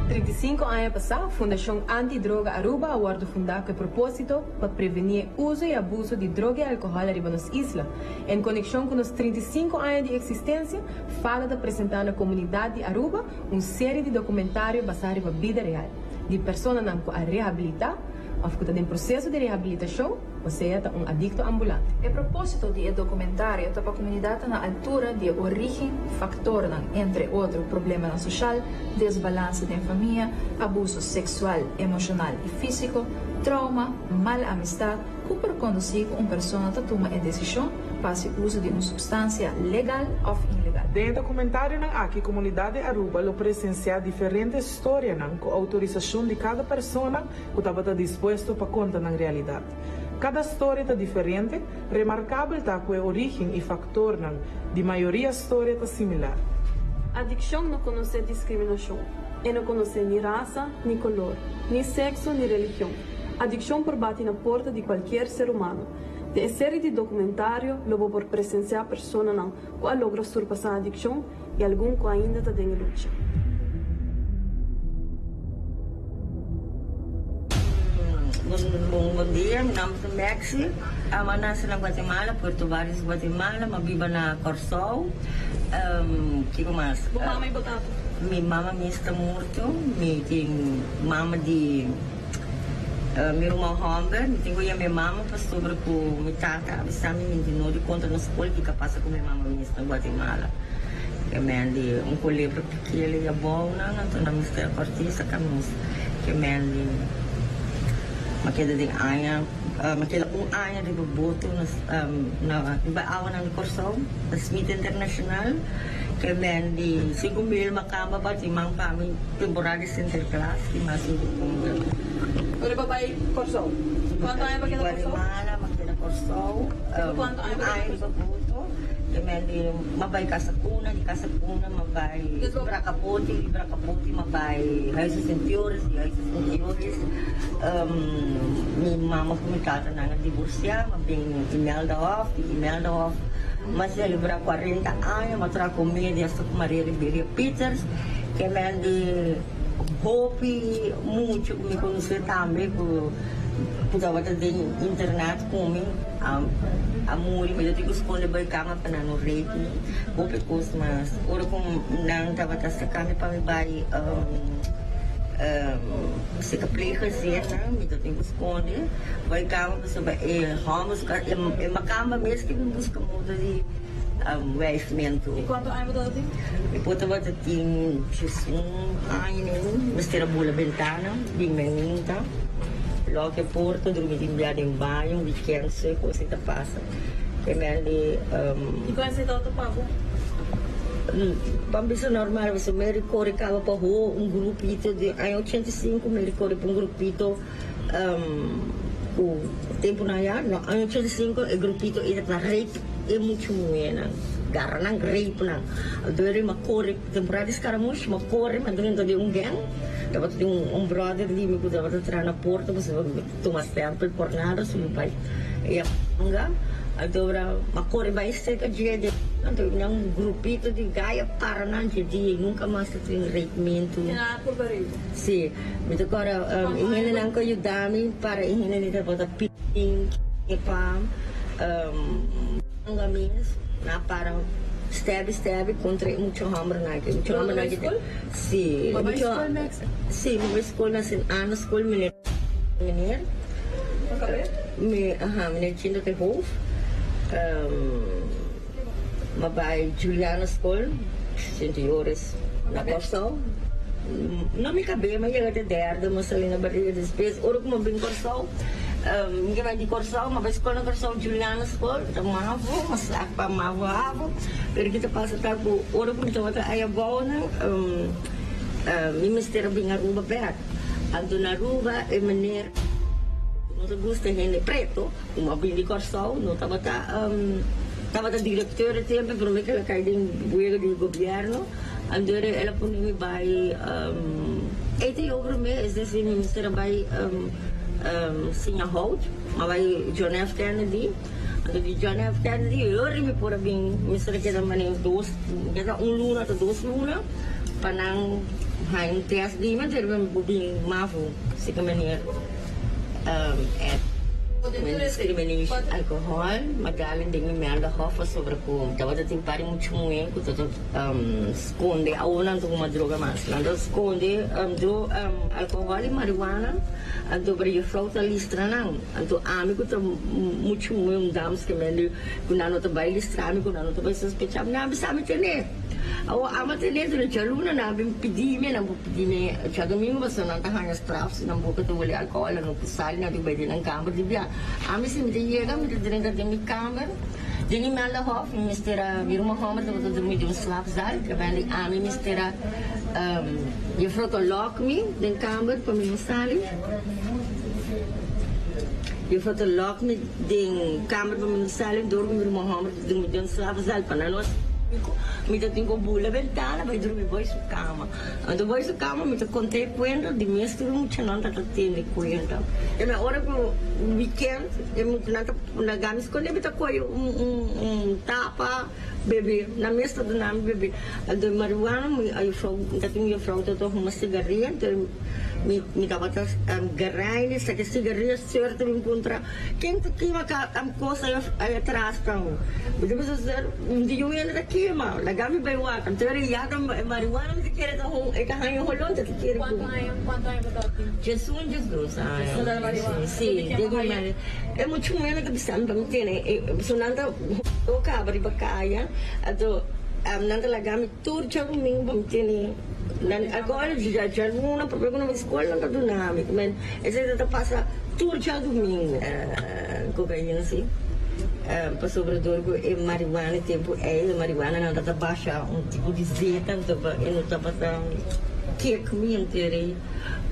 35 aña pasá, Fundashon Anti Droga Aruba a wòrdu fundá ku e propósito pa prevení e uso i abuso di droga i alkohòl ariba nos isla. En konekshon ku nos 35 aña di eksistensia, fada ta presentá na komunidat di Aruba un serie di dokumentario basá riba bida real di personanan ku a rehabilitá òf ku ta den proseso di rehabilitashon, osea ta un adikto ambulante. E propósito di e dokumentario ta pa komunidat ta na altura di e orígen, faktornan, entre otro problemanan soshal, desbalanse den famia, abuso seksual, emoshonal i físiko, trauma, mal amistat, ku por kondusí ku un persona ta tuma e desishon pa hasi uso di un supstansia legal òf ilegal. Den e dokumentarionan aki komunidat di Aruba lo presensiá diferente storianan ku outorisashon di kada persona ku tabata dispuesto pa konta nan realidat. Kada storia ta diferente, remarkabel ta ku e orígen i faktornan di mayoria storia ta similar. Adikshon no konosé diskriminashon. E no konosé ni rasa, ni kolor, ni sekso ni religion. Adikshon por bati na porta di kualkier ser humano. Den e seri di dokumentario lo bo por presensiá personanan ku a logra surpasá adikshon i algun ku ainda ta den e lucha. Bon bon dia, mi nomber ta Maxi. Mi a nase na Guatemala, Puerto Varas, Guatemala. Mi a biba na Kòrsou. Kiko mas? Bo mama i bo tata? Mi mama mes ta morto. Mi tin mama di Mi ruman hòmber, mi tin ku yama e mama pasobra ku mi tata a bisa mi minti no di konta nos skol kiko a pasa ku mi mama mes na Guatemala. Ke men di un kolebra pikele i abou nan, anto nan mester a kòrt'é saka nos. Ke men di mi a keda den aña, mi a keda un aña riba boto na riba awanan di Kòrsou, na Smith International. Ke men di 5000 mi a kamba bati man pa mi temporada di Sinterklaas i mas un kumpra. Ora bo bai Kòrsou? Kuantu aña bo keda Kòrsou? Guatemala, mi a keda Kòrsou. Kuantu aña bo keda Kòrsou? Un aña riba boto. Ke men di mi a bai Casa Cuna, di Casa Cuna mi a bai Bracapoti, di Bracapoti mi a bai Huize Sint Joris, di Huize Sint Joris mi mama ku mi tata nan a divorsiá, mi a bin Imeldahof, di Imeldahof mi a selebrá kuarenta aña, mi a traha komedia hasta ku Maria Riberia Pieters. Ke men di hopi mucha ku mi konosé tambe ku ku tabata den internat ku mi a muri mi ta tin ku skonde bai kama pa nan no rape mi hopi kos mas ora ku nan tabata saka mi pa mi bai seka pleegezin nan mi ta tin ku skonde bai kama pasobra e hòmber e makamba mes ke bin buska moda di Wijfmentu. I kuantu aña bo tabata tin? Mi por tabata tin diesun aña nen. Mester a bula bentana bin mainta, lòk e porta, drumi tin bia den baño, wikènt so e kos ei ta pasa. Ke men di. I kon esei tabata pa bo? Pa bisa normal, pasobra mi a kore kaba pa ho un grupito di aña 85 mi a kore pa un grupito. Ku tempunan ya, na aña 85 e grupito ei ta rape e mucha muhénan, gara nan, rape nan. Anto e rima kore, temporada di skaramush, mi a kore, mi a drenta den un gang, tabata tin un bròder di mi ku tabata traha na porta pasobra mi tuma stèmpel por nada, so mi bai e anga. Anto ora mi a kore bai serka dje, anto nan grupito di gai a para nan dje dia i nunka mas ta tin rapementu. Sí, mi ta kòrda e hendenan ku a yuda mi para e hendenan tabata pin pa manga mes nan a para stebi stebi kontra e mucha hòmbernan aki. Mucha hòmbernan aki ta Sí, Bo bai skol Max? Sí, mi bai skol na Sint Anna skol meneer meneer mi aha meneer Chindo te hoofd Mi a bai Juliana skol Sint Joris na Kòrsou. No mi kab'é, mi a yega te derde, mi a sali na bariga despues. Ora ku mi a bin Kòrsou, mi ke bai di Kòrsou, mi a bai skol na Kòrsou, Juliana skol, ta mavo, mi a sak pa mavo havo. Pero ke ta pasa ta ku ora ku mi tabata aya abou nan, mi mester a bin Aruba bèk. Anto na Aruba e meneer no ta gusta hende preto. Como a bin di Kòrsou no tabata tabata direkteur e tempu prome ke el a kai den wega di gobièrnu anto el a pone mi bai ETO prome es desir mi mester a bai siña hout mi a bai John F Kennedy anto di John F Kennedy yori mi por a bin mester a keda mane dos keda un luna ta dos luna pa nan. haña un test di mi, anto mi por bin mavo seka meneer Ed. Discrimination alcohol, ma dalen den mi Meldehof pasobra ku tabata tin par di mucha muhé ku ta skonde awor nan ta huma droga mas. Nan ta skonde alcohol i marihuana anto pero juffrouw ta listra nan. Anto ami ku ta mucha muhé un dames ke mende ku nan no ta bai listra mi ku nan no ta bai sospecha mi nan a bisa mi tene. Awor amo tene anto djaluna nan a bin pidi mi nan por pidi mi djadomingo pasobra nan ta haña straf si nan boka ta wole alcohol nan no por sali nan tin ku bai den nan kamber di bia. Ami si mi ta yega mi ta drenta den mi kamber den e Meldehof mi mester a mi ruman homber tabata drumi den un slaapzaal trabendo i ami mester a juffrouw ta lock mi den kamber pa mi no sali. Juffrouw ta lock mi den kamber pa mi no sali dor ku mi ruman homber ta drumi den slaapzaal pa nan no Mi ta tin ku bula bentana bai drumi boy su kama. Anto boy su kama mi ta konta e kuenta di mes tur muchanan ta ta tende kuenta. E mi ora ku weekend e muchanan ta laga mi skonde mi ta kohe un tapa bebe nan mes ta duna mi bebe. Anto marihuana mi a juffrouw mi ta tin un juffrouw ta ta huma sigaria anto mi tabata garaine saka sigaria suerte mi puntra. Ken ta kima ka am kos ay atras tan? Mi ta bisa ser un di yu hende ta kima, laga mi bai wak. Anto era ya ta marihuana mi ta kere ta hon e ta haña holon ta kere ku. Kuantu aña kuantu aña bo tabata tin? Djesun djesdos aña. Si den e muchu muhé ta bisa mi pa mi tene so nan ta kaba riba kaya anto nan ta laga mi tur djadumingu pa mi tene nan alkohol djaluna probe ku nan bai skol nan ta duna mi men esei ta pasa tur djadumingu. Kokaina si pasobra dor ku e marihuana e tempu ei e marihuana nan ta basha un tipo di zeta anto e no tabata kek mi henter ei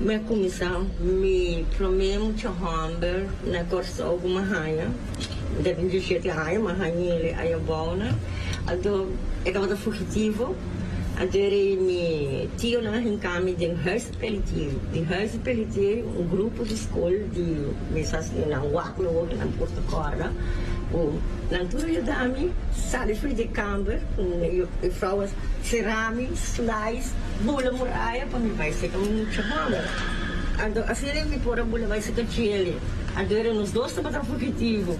mi a kuminsá mi promé mucha hòmber na Kòrsou ku mi a haña mi ta tin diesshete aña mi a hañ'el ayabou nan anto e tabata fugitivo. Anto era e mi tionan a hinca mi den huispelitier. Den huispelitier un grupo di scol di mi sa si nan wak mi hopi nan por ta corda cu nan tur a yuda mi sali for di camber cu e vrouw a cera mi slice bula muraya pa mi bay seca mi mucha homber. Anto asina mi por a bula bay seca chele. Anto era nos dos tabata fugitivo.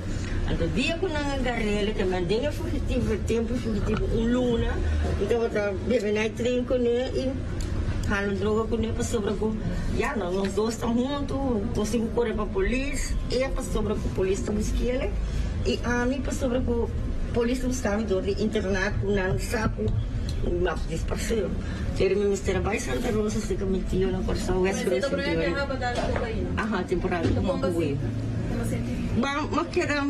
Anto dia ku nan a gar'el, ke men den e fugitivo, e tempu fugitivo, un luna, mi tabata bebe night train kuné i hala droga kuné pasobra ku ya no, nos dos ta huntu, nos tin ku kore pa polis, e pasobra ku polis ta busk'el i ami pasobra ku polis ta buska mi dor di internat ku nan sa ku mi a disparsé. Pero mi mester a bai Santa Rosa serka mi tio na Kòrsou, West Cruz. Aha, temporada ku mi a hui. Ba, ma keda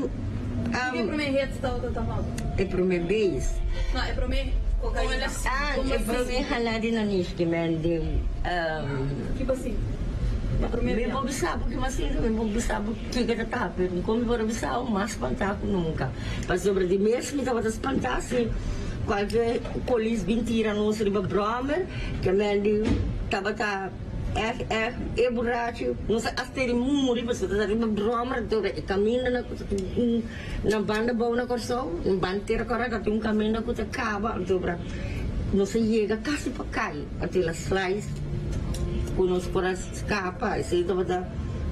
E prome hits tabata ta hot? E prome base. No, e prome cocaina. Ah, e prome hala di nanish ki men di Ki basi? E prome Mi por bisa bo ki mas sinti, mi por bisa bo kiko ta ta, pero mi kon mi por a bisa bo mas spantá ku nunka. Pasobra di mes mi tabata spantá si kualke polis bin tira nos riba bròmer, ke men di tabata. Èg èg e burachi no sa hasta di muri pasobra ta riba bròmer anto e kaminda na ku ta tin un na banda bou na Kòrsou na banda tera kòrè ta tin un kaminda ku ta kaba anto nos a yega kasi pa kai anto el a slice ku nos por a skapa esei tabata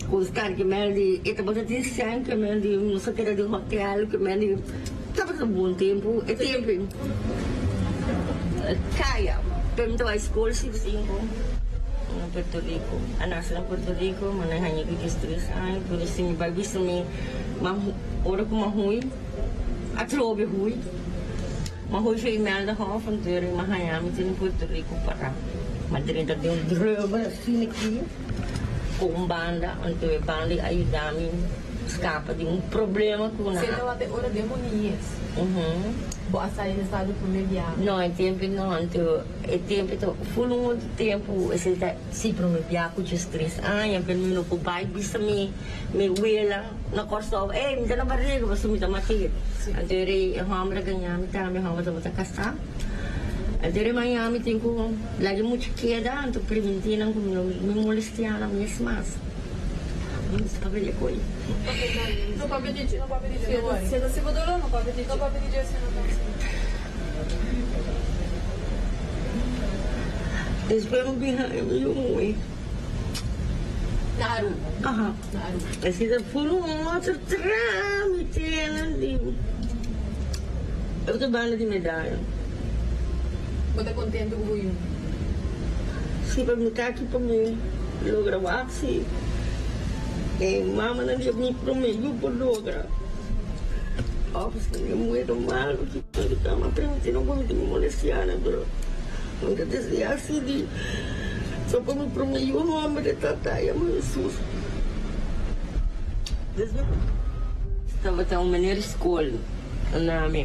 ku skar ke mel di e tabata tin sèn ke mel di nos a keda den hotèl ke mel di tabata bon tempu e tempu Kaya, pero mi ta bai skol 5 na Puerto Rico. A nase na Puerto Rico, ma na haña ku 13 aña, pero si mi bai bisa mi ma ora ku mi a hui, atrobe hui. Mi a hui for Imelda Hof, anto mi a haña mi tin Puerto Rico para. Mi a drenta den un drummer asina aki ku un banda, anto e banda a yuda mi skapa di un problema ku nan. Sey tabata e ora den bo niñez. Bo a sali na estado prome biaha? No, e tempu no, anto e tempu ta ful un otro tempu, esei ta si prome biaha ku 13 aña, pero mi no por bai bisa mi mi wela na Kòrsou, ey mi ta na barriga pasobra mi ta mat'é. Anto e rei e hòmber a gaña mi tambe, e hòmber tabata kasá. Anto e rei mañana mi tin ku laga e mucha keda, anto primintí nan ku mi no mi molestiá nan mes mas. Mi no sa papia di koe. No papia di dje. No papia di dje, no worry. Si e ta si bo doló, no papia di dje. No papia di dje si no ta si. Despues mi bin haña mi yu muhé. Na Aruba? Aha. Na Aruba. Esei ta ful un otro trámitenan di otro banda di medaya. Bo ta contento cu bo yu? Si, pa mi ta aki pa mi logra wak si e mamanan di mi prome yu por logra. Of si mi muhé ta malo ki mi ta ma permiti no ku mi tin molestianan pero mi ta desea si di so pa mi prome yu homber e tata yama Hesus. Despues tabata un meneer skol na mi.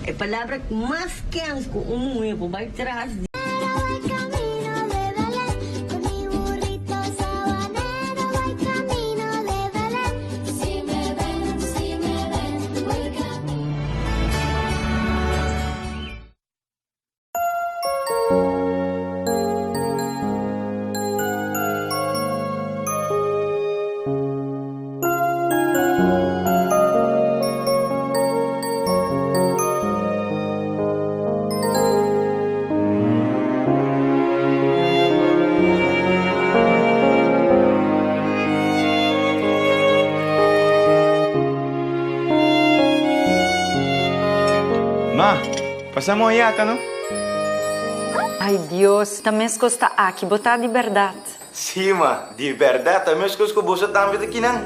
E palabra mas kens ku un muhé por bai tras di. Ma, pasa mooi ata no? Ay Dios, ta mescos ta aki bo ta di berdad. Sí, ma, di berdad ta mescos cu boso tambe ta kinan.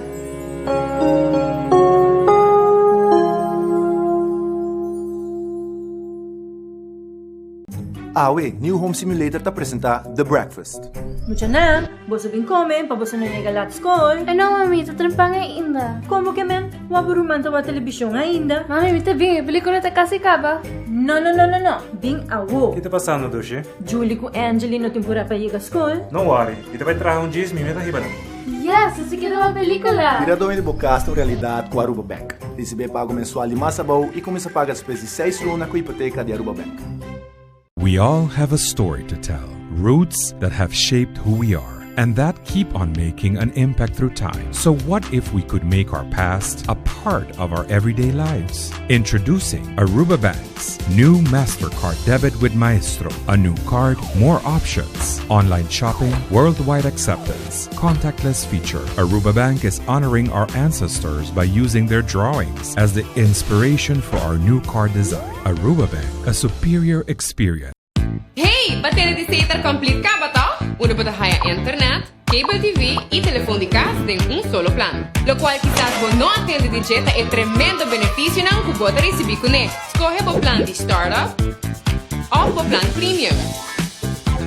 Awe, New Home Simulator ta presenta The Breakfast. Muchanan, boso bin come pa boso no yega lat skol. Ay no mami, ta trempan ainda. Como ke men? Wak bo ruman ta wak televishon ainda? Mami, mi ta bin, e pelicula ta casi caba. No no no no no, bin awo. Ki ta pasando, Dushi? Julie ku Angely no tin pura pa yega skol. No worry, mi ta bai traha un djis, mi meta hiba nan. Yes, esaki ta wak pelicula! Bira doño di bo cas ta un realidad cu Aruba Bank. Ricibi e pago mensual di mas abou y cuminsa paga despues di seis luna cu hipoteca di Aruba Bank. We all have a story to tell, roots that have shaped who we are and that keep on making an impact through time. So, what if we could make our past a part of our everyday lives? Introducing Aruba Bank's new MasterCard Debit with Maestro. A new card, more options, online shopping, worldwide acceptance, contactless feature. Aruba Bank is honoring our ancestors by using their drawings as the inspiration for our new card design. Aruba Bank, a superior experience. Hey, bo a tende di Setar Complete caba toch? Unda bo ta haya internet, cable TV y telefon di cas den un solo plan. Locual kisas bo no a tende di dje ta e tremendo beneficionan cu bo ta ricibi cune. Scoge bo plan di Startup of bo plan Premium.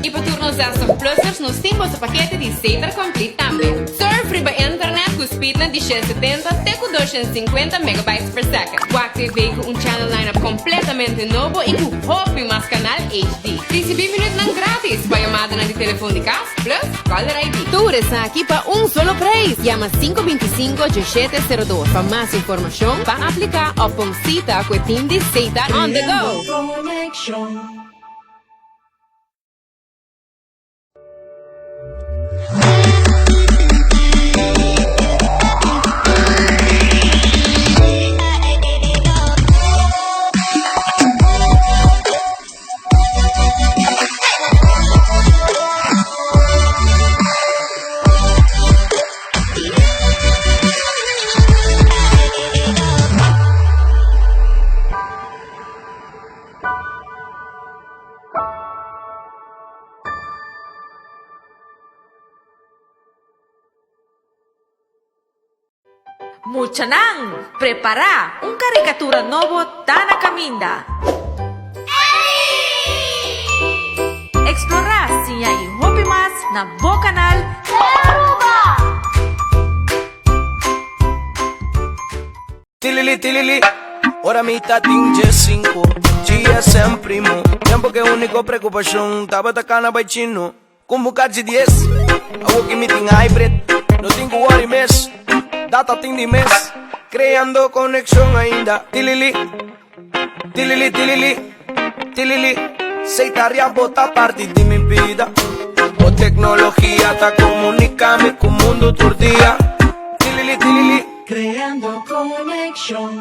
Y pa tur nos 60 plussers nos tin boso pakete di Setar Complete tambe. Surf riba internet cu speednan di 170 te cu 250 megabytes per second. Wak TV cu un channel lineup completamente nobo y cu hopi mas canal HD. Ricibi minuutnan gratis pa yamadanan di telefon di cas plus caller ID. Tur esaki pa un solo prijs. Yama 525 1702 pa mas informacion, pa aplica of pon cita cu e team di Setar on the go. Muchanan, prepará! Un karikatura nobo ta na kaminda! Eksplorá, siña i hopi mas na bo kanal Aruba! Tilili tilili, ora mi ta tin 15, GSM primo. Tempo ke úniko preokupashon tabata kana bai chino. Ku buka G10, awo ki mi tin hybrid. No tin ku worry mes, data tin di mes. Kreando konekshon ainda. Tilili, tilili tilili, tilili. Setar ya bo ta parti di mi bida. Bo teknologia ta komuniká mi ku mundu tur dia. Tilili tilili. Creando conexión.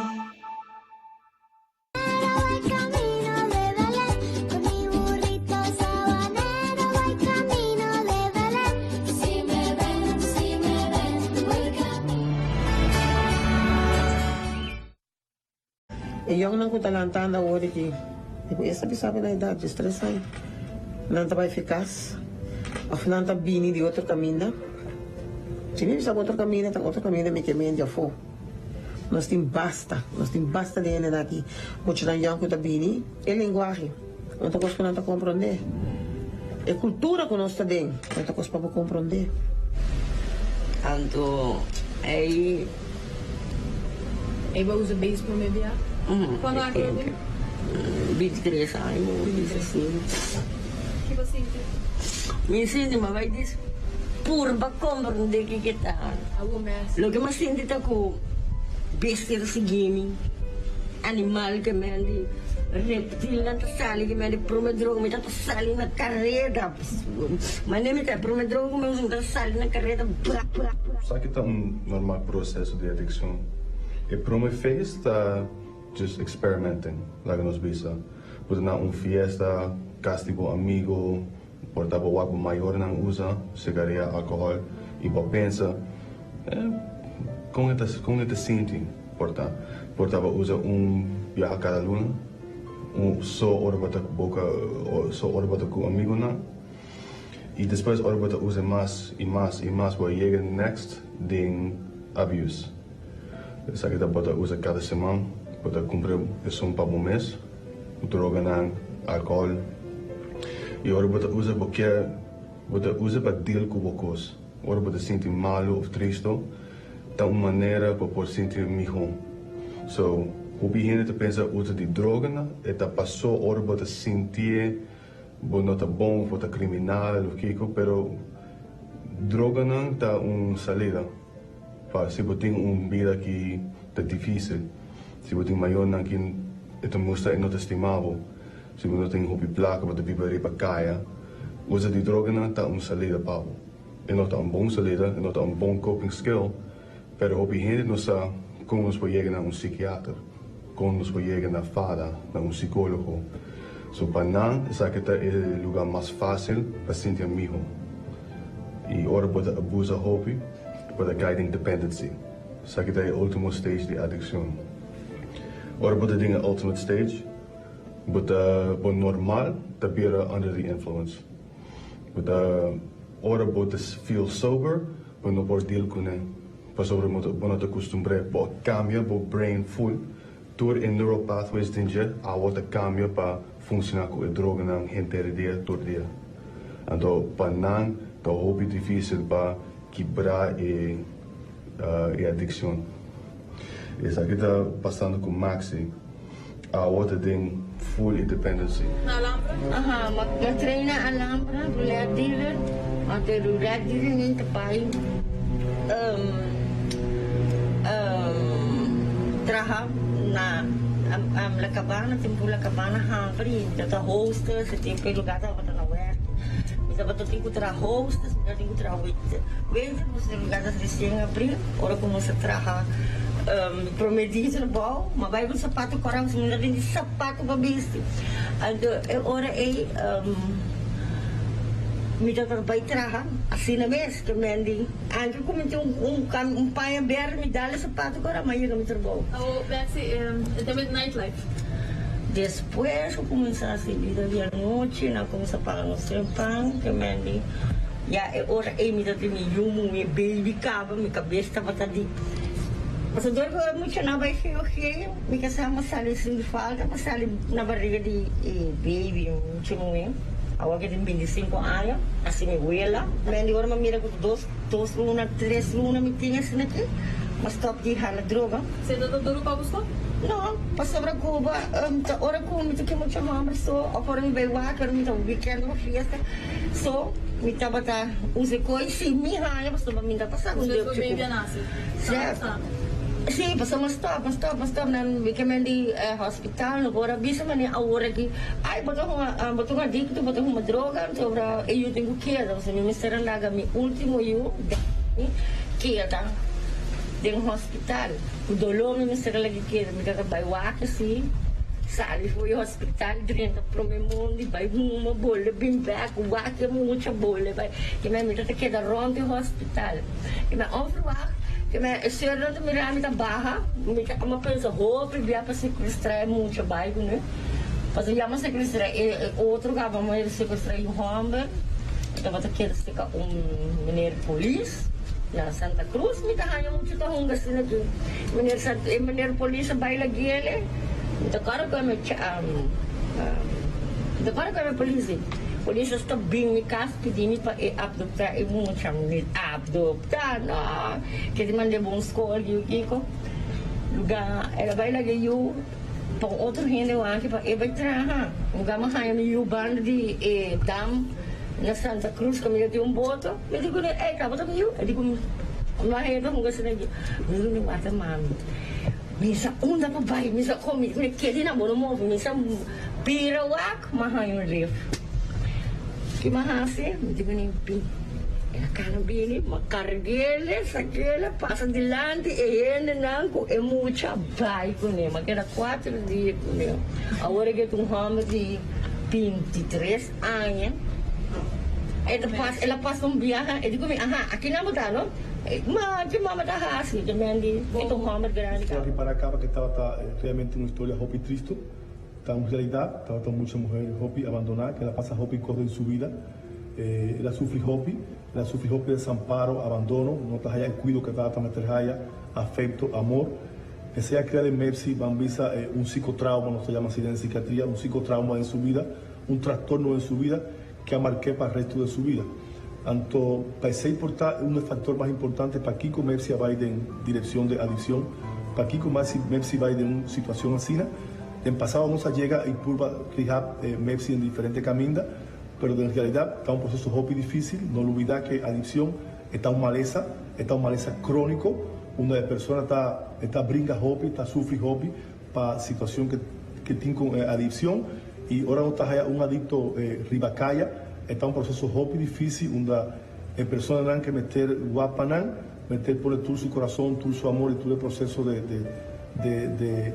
E yòngnan ku ta lantando awor aki, di ku esta bisa bo na edat 13 aña, nan ta bai fi kas òf nan ta bini di otro kaminda. Si mi bisa bo otro kaminda, ta otro kaminda mi ke men di afó. Nos tin basta, nos tin basta di hendenan aki, muchanan yòn ku ta bini, e lenguahe no ta kos ku nan ta komprondé. E kultura ku nos ta den no ta kos pa bo komprondé. Anto ei. Ei bo usa beis promé bia? Kuando aki bo tin? 23 aña bo bisa si. Ki bo sinti? Mi sinti ma bai dis purba komprondé kiko ta. Loke mi sinti ta ku bestia ta sigui mi, animal ke men di reptilnan ta sali ke men di prome droga mi ta ta sali na kareda. Manera mi ta prome droga ku mi usa mi ta sali na kareda bra bra bra. Sa ki ta un normal proseso di adikshon. E prome phase ta just experimenting, laga nos bisa. Bo ta na un fiesta, kas di bo amigo, por ta bo wak bo mayornan usa sigaria, alkohòl i bo pensa, eh, kon e ta kon e ta sinti? Por ta por ta bo usa un biaha kada luna, un so ora bo ta ku boka so ora bo ta ku amigonan i despues ora bo ta usa mas i mas i mas bo a yega next den abuse. Esaki ta bo ta usa kada siman, bo ta kumpra esun pa bo mes, droganan, alkohòl. I ora bo ta usa bo ke bo ta usa pa deal ku bo kos. Ora bo ta sinti malu òf tristu, ta un manera pa por sinti mihó. So, hopi hende ta pensa usa di droganan e ta pasó ora bo ta sintié bo no ta bon òf bo ta kriminal òf kiko, pero droganan ta un salida. Pa si bo tin un bida ki ta dificil, si bo tin mayornan ki e ta mustra e no ta stima bo, si bo no tin hopi placa bo ta biba riba caya, usa di droganan ta un salida pa bo. E no ta un bon salida, e no ta un bon coping skill, pero hopi hende no sa con nos por yega na un psikiater, con nos por yega na fada, na un psicologo. So pa nan esaki ta e lugar mas facil pa sinti miho. I ora bo ta abusa hopi, bo ta kai den dependency. Esaki ta e ultimo stage di adikshon. Ora bo ta den e ultimate stage, bo ta bo normal ta bira under the influence. Bo ta ora bo ta feel sober, bo no por deal kuné pasobra bo no ta kustumbr'é. Bo a kambia bo brain full, tur e neural pathways den dje awo ta kambia pa funshoná ku e droganan henter e dia tur dia. Anto pa nan ta hopi dificil pa kibra e e adiccion. Esaki ta pasando cu Maxi, awo ta den full independency. Aha, ma train na Alhambra, roulette dealer, anto e roulette dealer nin ta bai traha na La Cabana, tempu La Cabana habri, mi tabata hostess, e tempu e lugar tabata na werk, mi tabata tin ku traha hostess, mi tabata tin ku traha waiter, waiter pasobra e lugar ta resien abri, ora ku nos a traha prome dia trabou, mi a bai ku sapato kòrá pasobra mi no tabatin sapato pa bisti, anto e ora ei mi tabata bai traha asina mes. Ke men di, Anke ku mi tin un un paña berde mi dal e sapato ku ora mi a yega mi trabou. Awo Betsy, e tema di nightlife. Despues ku kuminsá hasi bida di anochi, nan kuminsá paga nos trempan. Ke men di, Ya e ora ei mi ta tin mi yu muhé baby kaba, mi kabes tabata di. Pasobra dor ku e muchanan bai GOG, mi kasá mi a sali sin falta, mi a sali na bariga di e baby, mucha muhé. Awor ke tin 25 aña, asi mi wela. Men di ora mi a mira ku dos dos luna, tres luna mi tin asina aki, mi a stop di hala droga. Esei no ta duru pa bo stop? No, pasobra ku bo ta ora ku mi ta ke mucha hòmber so, òf ora mi bai wak, ora mi ta weekend òf fiesta so, mi tabata usa e koi si mi haña pasobra mi no ta pasa ku un Despues bo deukje baby ku. a nase, sa sa. Sí, pasobra mi a stop, mi a stop, mi a stop nan mi ke men di hospital, no por a bisa manera awor aki, ay bo ta huma, bo ta un adicto, bo ta huma droga, anto ora e yu tin cu keda, pasobra mi mester a laga mi ultimo yu, Danny, keda den hospital. Cu dolor mi mester a laga keda, mi tabata bay wak asi, sali for di hospital, drenta prome mondi, bay huma, bolbe bin bek, wak e mucha, bolbe bay, y mi tabata keda rond di hospital. Y mi onverwacht. Ke men e sernan ta mira mi ta baha, mi ta mi a pensa hopi bia pa secuestra e mucha bai kuné. Pasobra ya mi a secuestra e otro kaba mi a secuestra yu homber, mi tabata keda seka un meneer polis na Santa Cruz, mi ta haña mucha ta hunga asina aki. Meneer Santa e meneer polis a bai laguiele, mi ta kòrda ku mi mi ta kòrda ku e polis di, polis a sta bin mi kas pidi mi pa e abdoptá e mucha, mi abdoptá no, ke di mand'é bon skol yu kiko, luga el a bai laga e yu pa un otro hende wak pa e bai traha, luga mi a haña mi yu banda di e dam na Santa Cruz kaminda tin un boto, mi di kuné ey tabata mi yu, e di ku mi no a hende hunga asina aki, mi di kuné wak mami. Mi sa unda pa bai, mi sa kon, mi keda na bo no move, mi sa bira wak, m'a haña un lif. Ki m'a hasi? Mi di bini bin. El a kana bini, m'a karg'el, sak'el, pasa dilanti e hendenan ku e mucha bai kuné. M'a keda kuater dia kuné. Awor e ta un hòmber di bintitres aña. E ta pasa, el a pasa un biaha, e di ku mi, aha, akinan bo ta no? Ma ki mama ta hasi? Ke men di e ta un hòmber grandi Tabata ripara kaba ke tabata realmente un historia hopi tristu. Ta un realidat, tabata un mucha muher hopi abandoná, ke el a pasa hopi kos den su bida. El a sufri hopi, el a sufri hopi desamparo, abandono, no ta haya e kuido ke tabata mester haya, afekto, amor. Esei a krea den Mepsi, ban bisa, un psikotrauma, nos ta yama asi den sikiatria, un psikotrauma den su bida, un trastorno den su bida. Ke a mark'é pa resto de su bida. Anto, pa esei por ta un e factor mas importante pakiko Mepsi a bai den direccion de adiccion, pakiko Mepsi bai den un situacion asina. Den pasado nos a yega y purba rehab Mepsi den diferente caminda, pero den realidad ta un proceso hopi dificil. No lubida ke adiccion e ta un malesa, e ta un malesa cronico, unda e persona ta e ta bringa hopi, ta sufri hopi, Pa situacion ke tin con e adiccion y ora no ta haya un adicto riba caya e ta un proceso hopi dificil unda e personanan ke mester wak pa nan mester pone tur su corazon, tur su amor y tur e proceso de de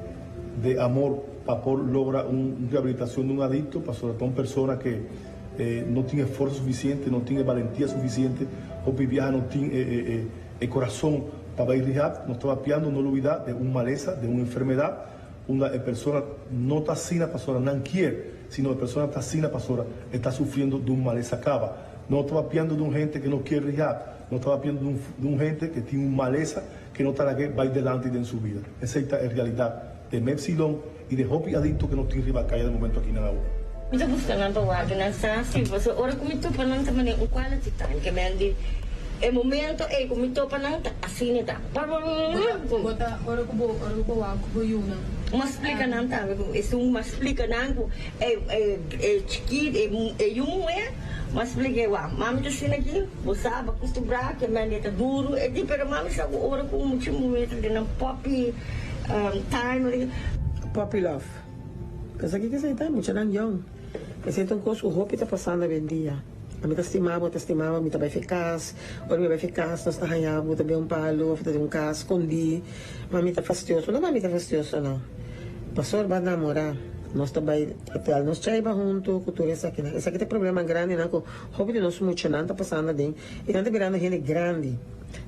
de amor pa por logra un rehabilitacion di un adicto pasobra ta un persona ke no tin e forsa suficiente, no tin e balentia suficiente, hopi biaha no tin e E corazon pa bay rehab nos ta papiando no lubida de un malesa, de un enfermedad unda e persona no ta asina pasobra nan kier, sino e persona ta asina pasobra e ta sufriendo di un malesa caba. No ta papiando di un hente ke no kier rehab, no ta papiando di un hente ke tin un malesa ke no ta lag'e bay delanti den su bida. Esey ta e realidad de Mepsilon y de hopi adicto ke no tin riba caya de momento aki nan awor. Mi ta buska nan pa wak nan sa si, pasobra ora ku mi topa nan ta manera un quality time, ke men di e momento ei ku mi topa nan ta asina ta. Bo ta ora ku bo ora ku bo wak ku bo yunan. M'a splika nan tambe ku esun m'a splika nan ku e e e chikit e e yu muhé m'a splika e wak mami ta asina aki bo sa bo akustumbrá ke men di ta duru e di pero mami sa ku ora ku mucha muhé ta den nan puppy time. Puppy love. Pensa kiko esei ta, muchanan yòn. Esei ta un kos ku hopi ta pasando awendia. Ami ta stima bo, ta stima bo, mi ta bai fe kas. Ora mi bai fe kas nos ta haña bo ta den un palu òf ta den un kas skondí. Mami ta fastioso. No mami ta fastioso no. Pastor ba namorá. Nos ta bai hotel, nos chaiba huntu ku tur esakinan. Esaki ta e problema grandinan ku hopi di nos muchanan ta pasando aden i nan ta birando hende grandi.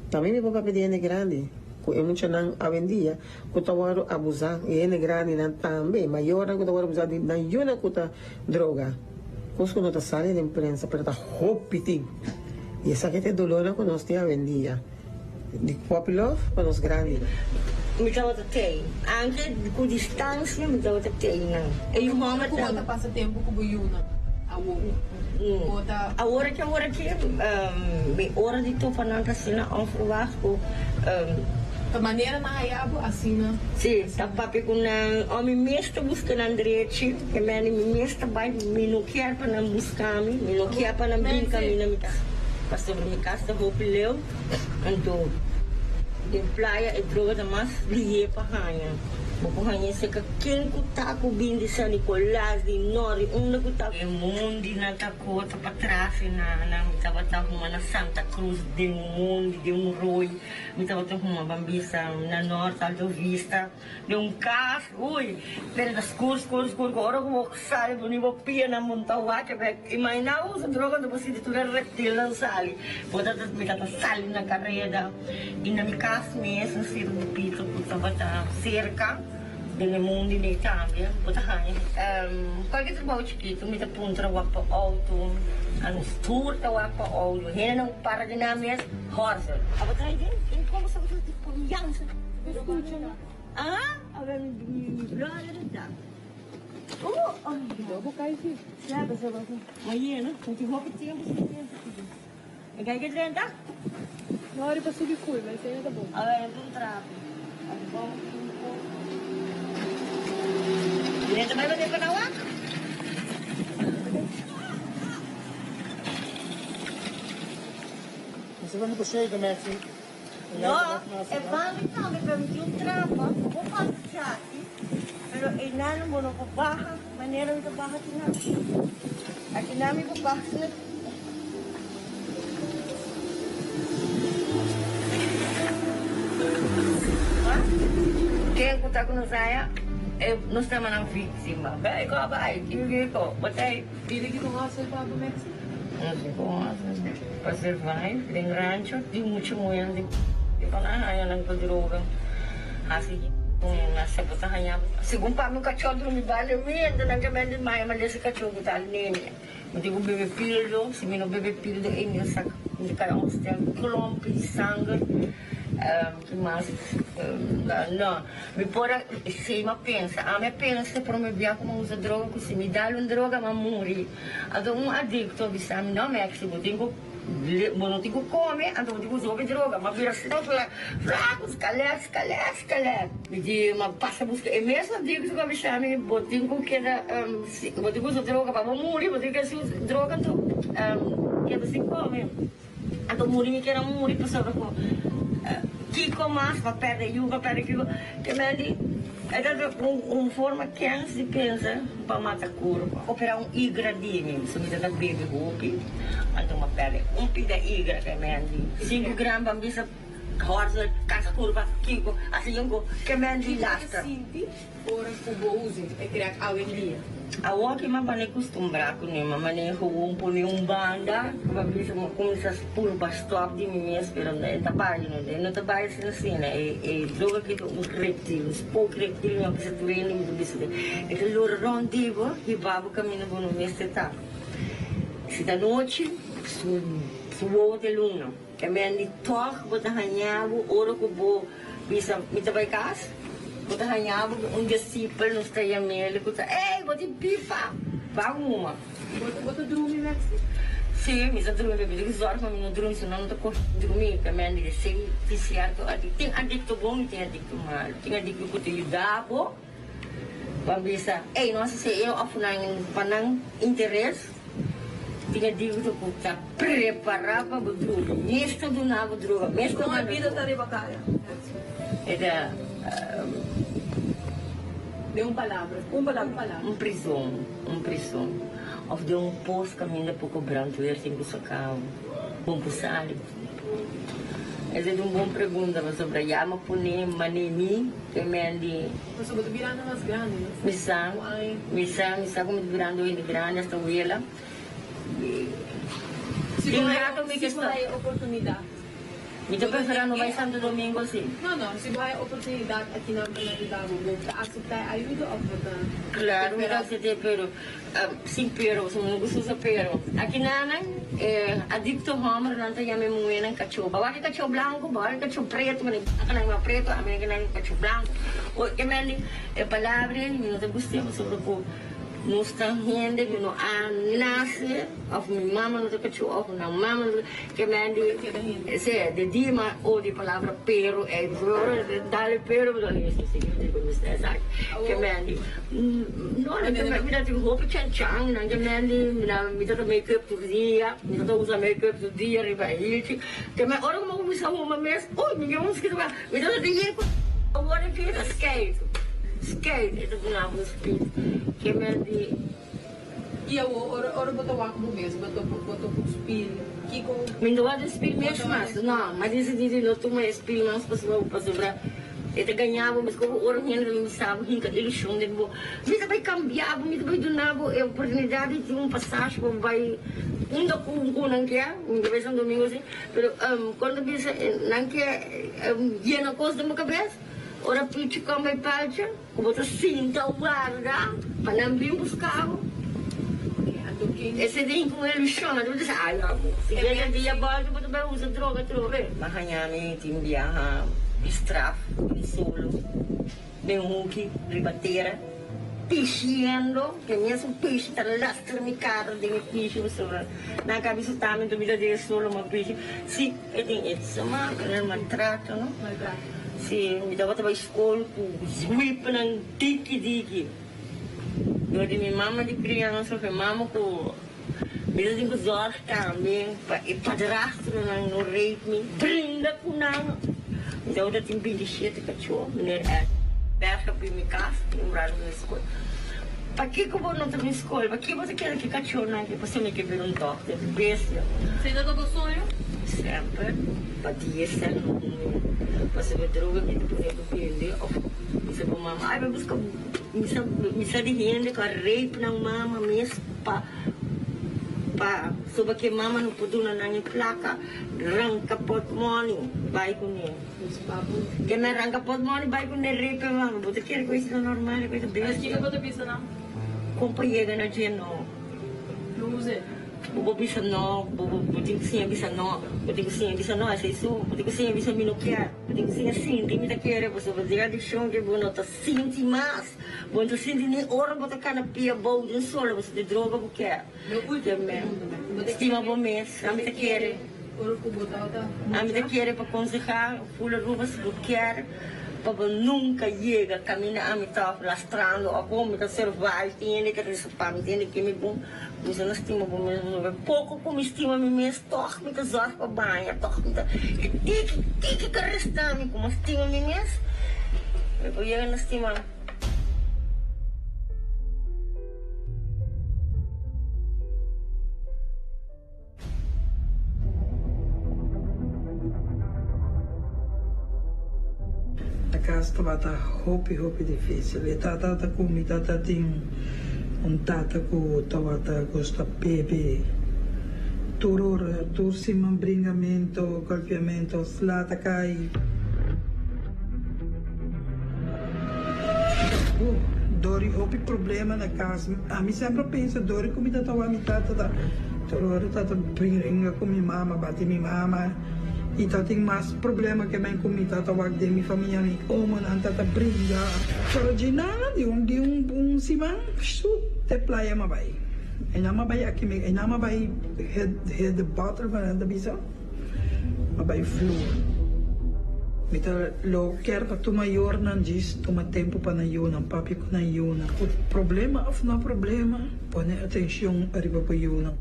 Tambe mi por papia di hende grandi ku e muchanan awendia. Ku ta wòrdu abusá, i hende grandinan tambe, mayornan ku ta wòrdu abusá di nan yunan ku ta droga. Kos ku no ta sali den prensa, pero ta hopi tin. I esaki ta e dolornan ku nos tin awendia, di puppy love pa nos grandinan. Mi tabata tei, anke ku distansia mi tabata tei nan. E yu hòmber Ku bo ta pasa tempu ku bo yunan awor? Bo ta. Awor aki awor aki mi ora di topa nan ta asina onverwacht ku. Ta manera nan haya bo asina. Sí, ta papia ku nan. O mi mes ta buska nan drechi, ke mende mi mes ta bai, mi no kier pa nan buska mi, mi no kier pa nan bin kaminda mi ta. Pasobra mi kas ta hopi leu, anto den playa e droga ta mas lihé pa haña. Bo por haña serka ken ku ta ku bin di San Nicolas, di Nort, di unda ku ta. E mondi nan ta kota patras e nan. Mi tabata huma na Santa Cruz den un mondi, den un rooi. Mi tabata huma ban bisa na Nort, Alto Vista. Den un kas, ui, pero ta skur, skur, skur, ku ora ku bo sali bo ni bo pianan monta wak, bek. Imaginá bo usa droga anto bo sinti tur e reptilnan sali. Bo ta mi ta ta sali na kareda i na mi kas mes un sirkupito ku tabata serka den e mundi nei tambe bo ta haña kualke trabou chikitu mi ta puntra wak pa outo, anos tur ta wak pa outo, hendenan ku para di nan mes hòrse. Abo ta haña den komo sa bo ta konfiansa. Ah, a ver mi brother ta. Oh, oh. Bo kai si. Sabe, sabe. Mañana, no tin hopi tempo, sin tempo. E kai ke 30? No, riba subi full, mas esei no ta bon. A ver, un trapo. Bom, Drenta bai bate pa na wak? Você vai me conseguir, Messi? No, e banda tambe permití un trampa, bo pasa aki, pero einan bo no por baha manera mi ta baha akinan. Akinan mi por baha asina. Ken ku ta ku nos aya, e nos ta yama nan víktima. Bai ko bai, kiko, bo ta ei. Bida ki con hustle pa bo Maxi? No tin con hustle pa survive den rancho tin mucho muher di pa nan haya nan cu droga haci hasta bo ta haya segun pa mi un cachor drumi banda mi enta nan ta bende maya manda ese cachor cu ta nene mi tin cu bebe pildo si mi no bebe pildo ey mi ta saca mi ta cay hostel klompi di sanger. Ki mas? No, mi por a, si mi a pensa, ami a pensa prome bia ku mi a usa droga ku si mi dal un droga mi a muri. Anto un adikto a bisa mi, no Maxi, bo tin ku, bo no tin ku kome, anto bo tin ku usa hopi droga. Mi a bira asina flaku, skalet, skalet, skalet. Mi di, mi a pasa buska e mes adikto ku a bisa mi, bo tin ku keda, bo tin ku usa droga pa bo muri, bo tin ku keda sin droga anto keda sin kome. Anto muri mi kier a muri pasobra ku kiko mas pa perde yu pa perde kiko ke men di e ta un forma kens di pensa pa mata kurpa opera un igra di mi so mi ta ta bebe hopi anto mi a perde un pida igra ke men di sinku gram pa bisa hòrse kasa kurpa kiko asi yonko ke men di lastra. Ora ku bo usa e crack awendia. Awor ki m'a bane kustumbrá kuné, m'a manera gewoon pone un banda, m'a bisa m'a kuminsá purba stòp di mi mes, pero e ta bai, no, e no ta bai asina asina, e e droga aki ta un reptil, un spook reptil, mi a bisa tur hende, mi ta bisa e ta lora rònt di bo, hiba bo kaminda bo no mester ta. Si ta nochi, su su wowo ta luna, e men di tòg bo ta haña bo ora ku bo. Bisa, Mi ta bai kas. Bo ta haña bo ku un disipel nos ta yam'el ku ta, Ey, bo tin pipa! Ban huma. Bo ta drumi, Maxi? Sí, mi ta drumi, pero mi tin ku zòrg pa mi no drumi, sino no ta kohe drumi. Ta men di esei tin sierto adikto. Tin adikto bon i tin adikto malu. Tin adikto ku ta yuda bo pa bisa, Ey, no hasi esei òf nan pa nan interes. Tin adikto ku ta prepará pa bo droga, mes ta duna bo droga, mes ta Kon e manda bida ta droga. riba kaya? E ta Den un palabra. Un palabra. Un prison, un prison. Òf den un pos kaminda poko brandweer tin ku saka bo. Bon por sali. Esa ta un bon pregunta pasobra ya mi a pone manera mi ke men di. Pasobra bo ta birando mas grandi, no? Mi sa, mi sa, mi sa ku mi ta birando hende grandi hasta wela. Si bo haya, si bo haya oportunidat. Mi ta prefera no bai Santo Domingo si. No, no, si bo haya oportunidat akinan pa nan yuda bo, bo ta aseptá e ayuda òf bo ta Claro, mi ta asept'é, pero sin pero, pasobra mi no gusta usa pero. Akinanan e adikto hòmbernan ta yama e muhénan kachó. Bo wak e kachó blanku, bo wak e kachó pretu, mi nan yama pretu, ami nan yama kachó blanku. E men di e palabra ei mi no ta gust'é pasobra ku. Nos ta hende ku no a nase òf mi mama no ta kachó òf nan mama no ta ke men di sea de dia mi a odia e palabra pero ei dale pero mi ta esta señor di ku mi sta esaki ke men di no nan ke men mi ta tin hopi chanchan nan ke men di mi ta make up tur dia mi ta usa make up tur dia riba e hilchi ke men ora ku mi a kuminsá huma mes uy mi ke un mi ta yega awor e ta skeitu. Skeit e ta duna bo speed. Ke men di. I awor ora ora bo ta wak bo mes bo ta bo ta ku spil kiko. Mi no wak den spil mes mas no mi a disidí di no tuma e spil mas pasobra pasobra e ta gaña bo mes komo ora un hende ta bisa bo hinka ilushon den bo mi ta bai kambia bo mi ta bai duna bo e oportunidat di tin un pasashi pa bo bai unda ku ku nan ke mi ta bai Santo Domingo si pero kon ta bisa nan ke yena kos den bo kabes ora pichi kon bai palcha. Ku bo ta sinta warda pa nan bin buska bo. Esei ta hinka un ilushon, anto bo ta bisa, Ai amo, si bia dia bòlta bo ta bai usa droga atrobe. M'a haña mi tin biaha di straf den solo, den huki, riba tera, pishiendo, ke mesun pishi ta lastra mi kara den e pishi pasobra nan ka bisita mi, anto mi ta den e solo, m'a pishi. Si, e tin e smaak, maltrato, no? Si, mi tabata bai skol ku zwipnan diki diki. Dor di mi mama di kriansa of e mama ku mi ta tin ku zòrg tambe pa e padrastronan no rape mi, bringa ku nan. Mi tabata tin 27 kachó, meneer Ed Berg a bin mi kas, mi murado mi skol. Pakiko bo no ta bin skol? Pakiko bo ta keda ku e kachónan aki? Pasobra mi ke bira un dòkter di bestia. Esei ta bo soño? Semper. Pa dia sèn pasobra droga ki ta pone bo bende of bisa bo mama ay bai buska misa misa di hende ku a rape nan mama mes pa pa soba ke mama no por duna nan e plaka ranka portmoni bai kuné ke nan ranka portmoni bai kuné rape e mama bo ta kere ku esei ta normal ku esei ta bestia. Kiko bo ta bisa nan? Kon pa yega na dje no. No usa e. Bo por bisa no, bo bo tin ku siña bisa no, bo tin ku siña bisa no, esei su, bo tin ku siña bisa mi no kier, bo tin ku siña sinti mi ta kere, pasobra den adikshon ke bo no ta sinti mas, bo no ta sinti ni ora bo ta kana pia bou den sol, pasobra di droga bo kier. Stima bo mes, ami ta kere, ami ta kere pa konsehá ful Aruba si bo kier. Pa bo nunka yega kaminda ami ta lastrando of bo mi ta survive tin hende ta resa pa mi tin hende ke mi bon mi sa no stima bo mes bo poko ku mi stima mi mes tog mi ta zorg pa baña tog mi ta e tiki tiki ka resta mi ku mi stima mi mes mi por yega na stima. Na cas tabata hopi hopi dificil. E tata ta cu mi tata tin un tata cu tabata gusta bebe tur ora, tur siman bringamento, golpeamento, sla ta cay. Dori hopi problema na cas. Ami sempre a pensa dori cu mi tata wak mi tata ta tur ora tata bringa cu mi mama, bati mi mama y ta tin mas problema ke men cu mi tata wak den mi famia mi omonan tata bringa. Pero dje nada di un di un un siman su te playa m'a bay. Einan m'a bay aki mi einan m'a bay hit hit the bottle cu nan ta bisa. A bai flur. Mi ta lo kier pa tur mayornan djis tuma tempu pa nan yunan, papia ku nan yunan. Ku problema òf no problema, pone atenshon ariba bo yunan.